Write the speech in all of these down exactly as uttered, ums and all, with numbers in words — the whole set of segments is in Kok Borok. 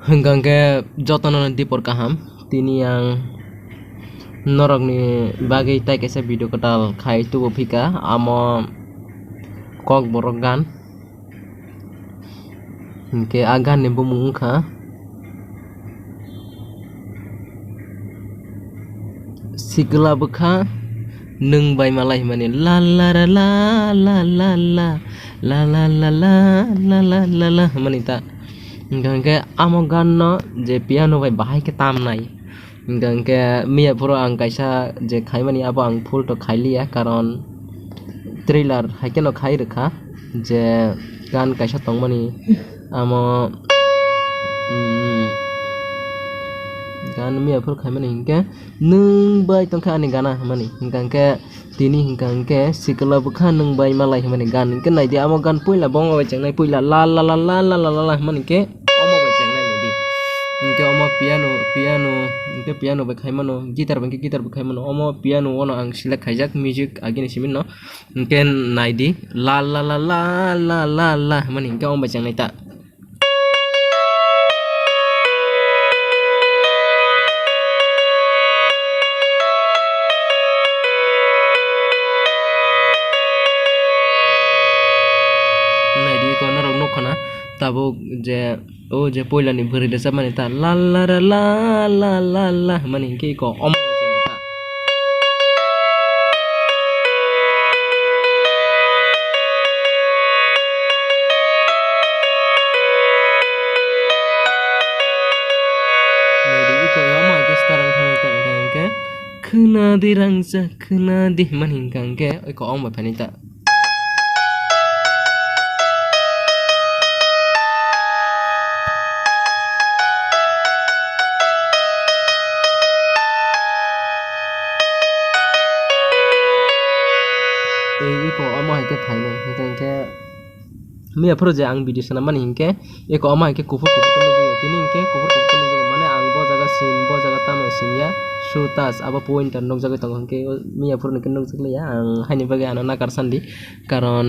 Hwnkha hwnkhe jotono dipor kaham. Tini ang norokni bagwi tai kaisa video kwtal khai tubu phika, amo Kokborok gan. Hwnkhe a gan ni bumung wngkha Sikla bwkha nwng bai malai hwnmani, la la ra la, la la la, la la la la, la la la la hwnmani ta. Hwnkha hwnkhe amo ganno je piano bai bahai khe tamnai. Hwnkha hwnkhe miya phuru ang kaisa je khaimani abo ang full to khailiya, karon trailer hai kheno khai rwkha je gan kaisa tongmani amo, mm, gan miya phuru khaimani hwnkhe nwng bai tongkha ani gana hwnmani, hwnkha hwnkhe tini hwnkha hwnkhe Sikla bwkha nwng bai malai hwnmani gan hwnkhe naidi amo gan puila bongo bai chengnai puila la la la hwnmani hwnkhe omo bai chengnai naidi. Hwnkhe omo piano, piano, hwnkhe piano bai khaimano, guitar bai hwnkhe guitar bai khaimano, omo piano ono ang select khaijak music agini siminno. Hwnkhe naidi, la la la hwnmani hwnkhe omo bai chengnai ta. Naidi, eko norok nukha na, tabuk je O je puila ni bwrwi rwchapmani ta la la ra la la la la hwnmani hwnkhe eko omo bai se ta. Naidi eko omo hai khe start wngkha nai ta hwnkhe khwnadi rangchak khwnadi hwnmani hwnkha hwnkhe eko omo bai phainai ta. Tei eko omo hai khe phainai, hwnkhe miya phuru je ang video swnam mani hwnkhe, eko omo hai khe kuphur kuphur khe nukjakya, tini hwnkhe kuphur kuphur khe nukjakya, mane ang bo jaga sin, bo jaga tamo sin ya, su touch abo pointer nukjagwi tongo, hwnkhe miya phuru hwnkhe nukjakliya, ang haini bagwi ano nakar sandi, karon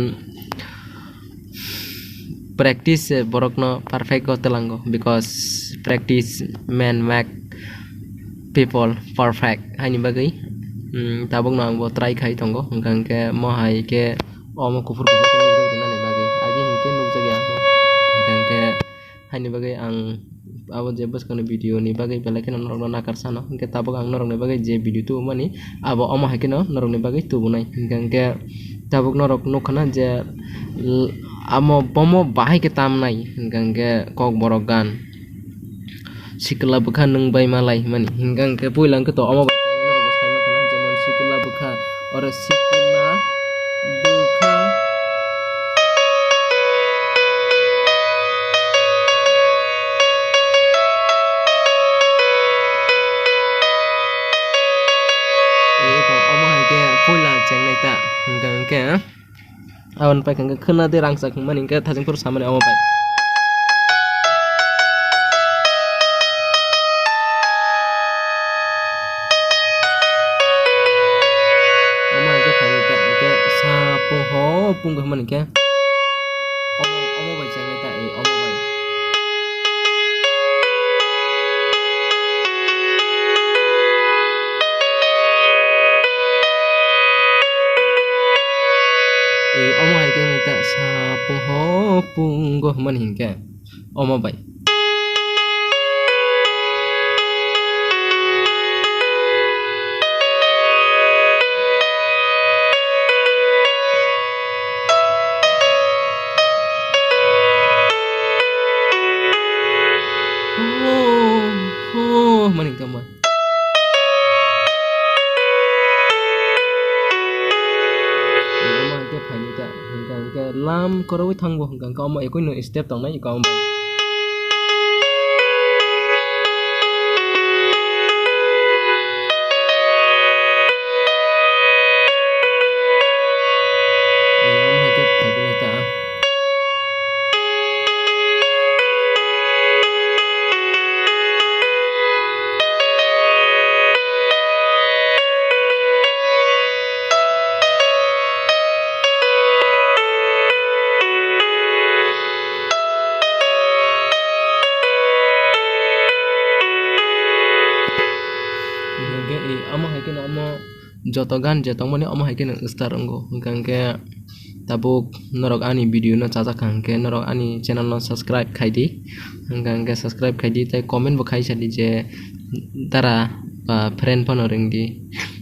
practice se borokno perfect o twlango, because practice man make people perfect haini bagwi, mm, tabukno ang bo try khai tongo, hwnkha hwnkhe mo hai khe omo kuphur kuphur khe nukjak rinani bagwi, agi hwnkhe nukjakya, hwnkha hwnkhe haini bagwi ang abo je bwskangni video ni bagwi belai kheno norokno nakar sano, hwnkhe tabuk ang norokni bagwi je video tubumani abo omo hai kheno norokni bagwi tubunai, hwnkha hwnkhe tabuk norok nukha na je l-, amo bomo bahai khe tamnai, hwnkha hwnkhe Kokborok gan Sikla bwkha nwng bai malai hwnmani, hwnkha hwnkhe puila hwnkhe to omo bai norok bo sai mankha na, jemon Sikla bwkha, oro Sikla bwkha. Eko omo hai khe puila chengnai ta, hwnkha hwnkhe aboni pai hwnkha khwnadi rangchak hwnmani hwnkhe thajengphuru samani omo bai. Omo hwnkhe phaini ta hwnkhe sa pung ho pung hwnmani hwnkhe. Omo, omo bai chengnai ta, e, omo bai. E, omo hai khe wngkha sa pung ho pung go hwnmani hinkhe omo bai. Ho, ho, hwnmani hinkhe omo. Omo hinkhe phaini ta, hinkhe, hinkhe lam kwrwi thangbo, hinkhe, hinkhe omo ekui no step tongnai, eko omo. Omo hinkhe phaini ta. joto gan je tongmani omo hai khe nwng star wngo. Hwnkha hwnkhe tabuk norok ani video no chajak kha hwnkhe norok ani channel no subscribe khai di. Hwnkha hwnkhe subscribe khai di tei comment bo khai sa di je dara ba friend phano ring di.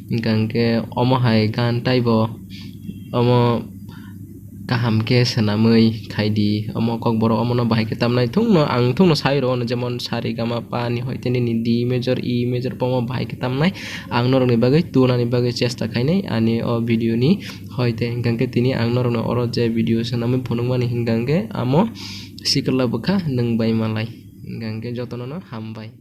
Hwnkha hwnkhe omo hai gan taibo omo kaham khe swnamwi khai di. Omo kokborok omono bahai khe tamnai thungno, ang thungno sai rw, jemon sa re ga ma pa ni hoi tei nini D major, E major, omo bahai khe tamnai. Ang norokni bagwi tunani bagwi chesta khainai ani o video ni hoi tei. Hwnkha hwnkhe tini ang norokno oro je video swnamwi phunukmani hwnkha hwnkhe amo sikla bwkha nwng bai malai. Hwnkha hwnkhe jotono no hambai.